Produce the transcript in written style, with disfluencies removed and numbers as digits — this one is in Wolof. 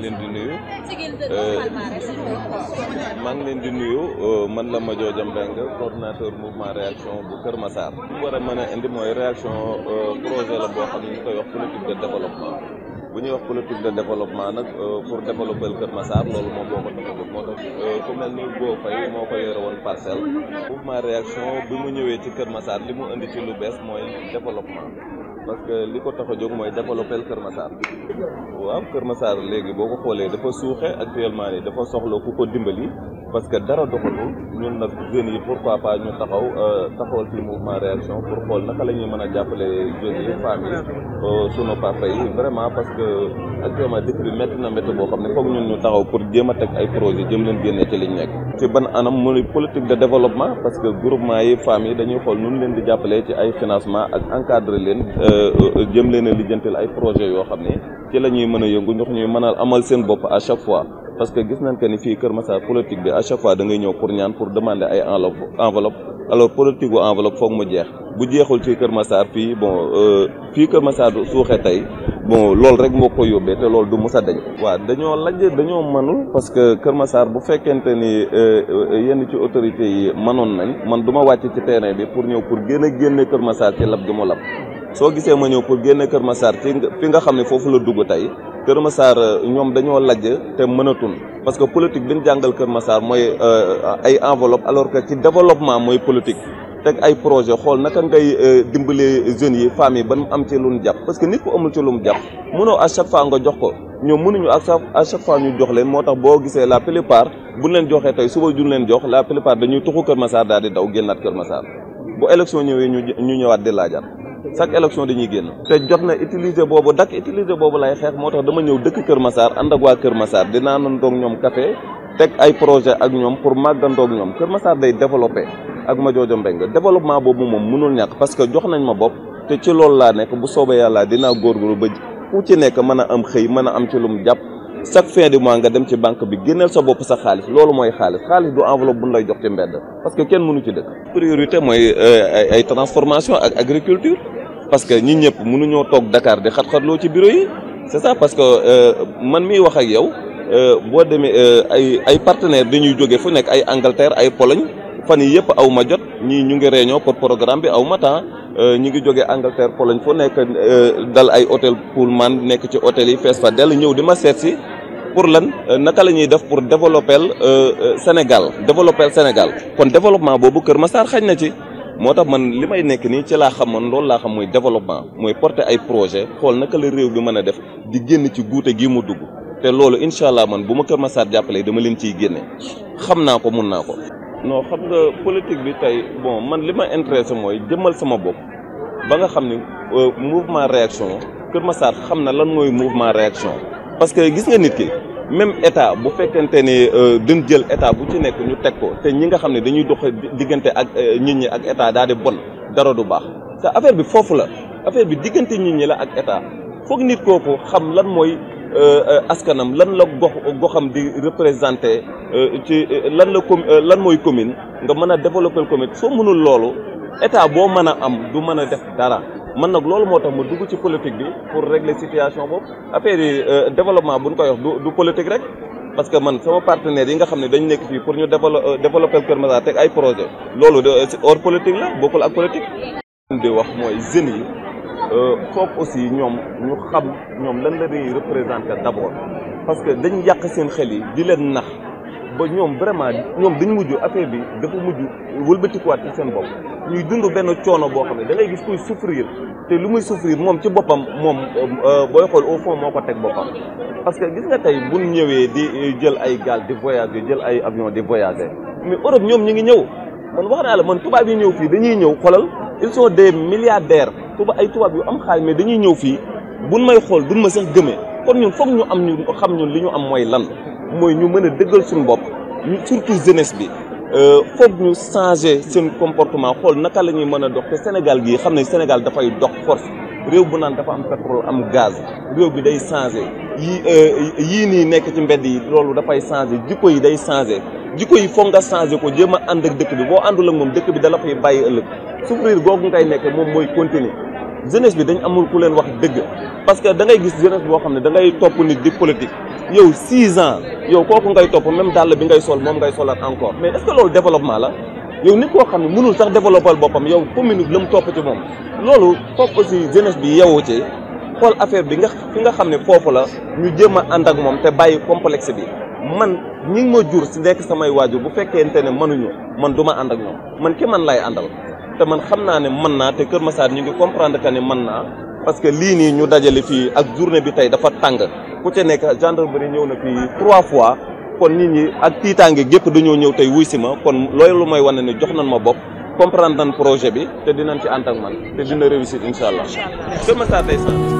ngi leen di nuyu man la Madiodia Mbengue coordinateur mouvement réaction bu Kër Massar. li mu war a mën a indi mooy réaction projet la boo xam ne ñu koy wax politique de développement bu ñuy wax politique de développement nag pour développer Kër Massar loolu moom boo ko tax a jóg moo tax ku mel ni Go Faye moo ko yore woon parcelle mouvement réaction bi mu ñëwee ci Kër Massar li mu indi ci lu bees mooy développement. parce que li ko tax a jóg mooy développer Kër Massar waaw Kër Massar léegi boo ko xoolee dafa suuxe actuellement nii dafa soxla ku ko dimbali parce que dara doxatul ñun nag jeunes yi pourquoi pas ñu taxawal ci mouvement réaction pour xool naka la ñuy mën a jàppale jeunes yi femmes yi sunu papa yi vraiment parce que actuellement dëkk bi métti na métti boo xam ne foog ñun ñu taxaw pour jéem a teg ay projet jëm leen génne ci liñ nekk ci ban anam muy politique de développement parce que groupement yi femmes yi dañuy xool nun leen di jàppalee ci ay financement ak encadrer leen jëm leen a lijjantil ay projet yoo xam ne ci la ñuy mën a yëngu ndox ñuy mën a amal seen bopp à chaque fois parce que gis nañ que ni fii Kër Massar politique bi à chaque fois da ngay ñëw pour ñaan pour demander ay enveloppe alors politique bu enveloppe foog mu jeex bu jeexul ci Kër Massar fii fii Kër Massar suuxee tey loolu rek moo ko yóbbee te loolu du mës a dañ waaw dañoo mënul parce que Kër Massar bu fekkente ni yenn ci autorités yi mënoon nañ man du ma wàcc ci terrain bi pour ñëw pour génne Kër Massar ci lab gi mu lab soo gisee ma ñëw pour génne Kër Massar fi nga xam ne foofu la dugg tey Kër Massar ñoom dañoo lajj te mënatul parce que politique bi ñu jàngal Kër Massar mooy ay enveloppe alors que ci développement mooy politique teg ay projet xool naka ngay dimbale jeunes yi femmes yi ba mu am ci lu mu jàpp parce que nit ku amul ci lu mu jàpp mënoo à chaque fois nga jox ko ñoom mënuñu à chaque fois ñu jox leen moo tax boo gisee la plupart buñ leen joxee tey suba juñ leen jox la plupart dañuy tuxu Kër Massar daal di daw génnaat Kër Massar bu élection ñëwee ñu ñëwaat di laajaat chaque élection dañuy génn te jot na utiliser boobu lay xeex moo tax dama ñëw dëkk Kër Massar ànd ak waa Kër Massar dinaa nandoog ñoom café teg ay projet ak ñoom pour màggandoog ñoom Kër Massar day développé ak Madiodia Mbengue développement boobu moom mënul ñàkk parce que jox nañ ma bopp te ci loolu laa nekk bu soobee yàlla dinaa góorgóorlu ba ku ci nekk mën a am xëy mën a am ci lu mu jàpp chaque fin du mois nga dem ci banque bi génneel sa bopp sa xaalis loolu mooy xaalis du enveloppe buñ lay jox ci mbedd parce que kenn mënu ci dëkk priorité mooy ay transformation ak agriculture parce que ñi ñëpp mënuñoo toog Dakar di xat-xatloo ci bureau yi c'est ça parce que man miy wax ak yow boo demee ay partenaires dañuy jóge fu nekk ay Angleterre ay Pologne fan yi yëpp aw ma jot ñii ñu ngi réunion pour programme bi aw ma temps ñi ngi jóge Angleterre Pologne fu nekk dal ay hôtel Pullman nekk ci hôtel yi fees fa dell ñëw di ma seet si pour lan naka la ñuy def pour développer Sénégal kon développement boobu Kër Massar xañ na ci moo tax man li may nekk nii ci laa xamoon loolu laa xam mooy développement mooy porter ay projet xool naka la réew bi mën a def di génn ci guute gi mu dugg te loolu incha allah man bu ma Kër Massar jàppalee dama leen ciy génne xam naa ko mun naa ko. non xam nga politique bi tey man li ma intéressé mooy jëmmal sama bopp ba nga xam ni mouvement réaction Kër Massar xam na lan mooy mouvement réaction parce que gis nga nit ki même état bu fekkente ni dañ jël état bu ci nekk ñu teg ko te ñi nga xam ne dañuy dox diggante ak nit ñi ak état daal di bon dara du baax te affaire bi foofu la affaire bi diggante nit ñi la ak état foog nit kooku xam lan mooy askanam lan la goxam di représenté ci lan mooy commune nga mën a développer commune soo mënul loolu état boo mën a am du mën a def dara man nag loolu moo tax ma dugg ci politique bi pour régler situation boobu affaire yi développement buñ koy wax du politique rek parce que man sama partenaires yi nga xam ne dañ nekk fii pour ñu développer Kër Massar teg ay projet loolu hors politique la bokkul ak politique di wax mooy jeunes yi foog aussi ñoom ñu xam ñoom lan la ñuy représenter d'abord parce que dañ yàq seen xel yi di leen nax ba ñoom vraiment ñoom dañ mujj affaire bi dafa mujj wëlbatikuwaat ci seen bopp ñuy dund benn coono boo xam ne da ngay gis kuy souffrir te lu muy souffrir moom ci boppam moom booy xool au fond moo ko teg boppam parce que gis nga tey buñ ñëwee di jël ay gaal di voyager jël ay avion di voyager mais Europe ñoom ñu ngi ñëw man wax naa la man tubaab yi ñëw fii dañuy ñëw xoolal ils sont des milliardaires ay tubaab yu am xaalis mais dañuy ñëw fii buñ may xool duñ ma sax gëmee kon ñun foog ñu am ñu xam ñun li ñu am mooy lan mooy ñu mën a dëggal suñu bopp surtout jeunesse bi foog ñu changer seen comportement xool naka la ñuy mën a dox te Sénégal gii xam ne Sénégal dafay dox force réew bu naan dafa am pétrole am gaz réew bi day changer yii nii nekk ci mbedd yi loolu dafay changer jikko yi day changer jikko yi foog nga changer ko jéem a ànd ak dëkk bi boo àndul ak moom dëkk bi dala fay bàyyi ëllëg souffrir googu ngay nekk moom mooy continuer jeunesse bi dañ amul ku leen wax dëgg parce que da ngay gis jeunesse boo xam ne da ngay topp nit di politique yow 6 ans yow kooku ngay topp même dàll bi ngay sol moom ngay solaat encore mais est-ce que loolu développement la yow nit koo xam ne mënul sax développer boppam yow commune la mu topp ci moom loolu foofu aussi jeunesse bi yeewu ci xool affaire bi fi nga xam ne foofu la ñu jéem a ànd ak moom te bàyyi complexe bi man ñi ngi ma jur si nekk samay waajur bu fekkente ne mënuñu man du ma ànd ak ñoom man ki man lay àndal te man xam naa ne mën naa te Kër Massar ñu ngi comprendre que ne mën naa parce que lii nii ñu dajale fii ak journée bi tey dafa tàng ku ci nekk gendarmerie ñëw na fii 3 fois kon nit ñi ak tiitaange gépp dañoo ñëw tey wuy si ma kon loolu mooy wane ne jox nañ ma bopp comprendre nañ projet bi te dinañ ci ànd ak man te dina réussir incha allah Kër Massar tey sax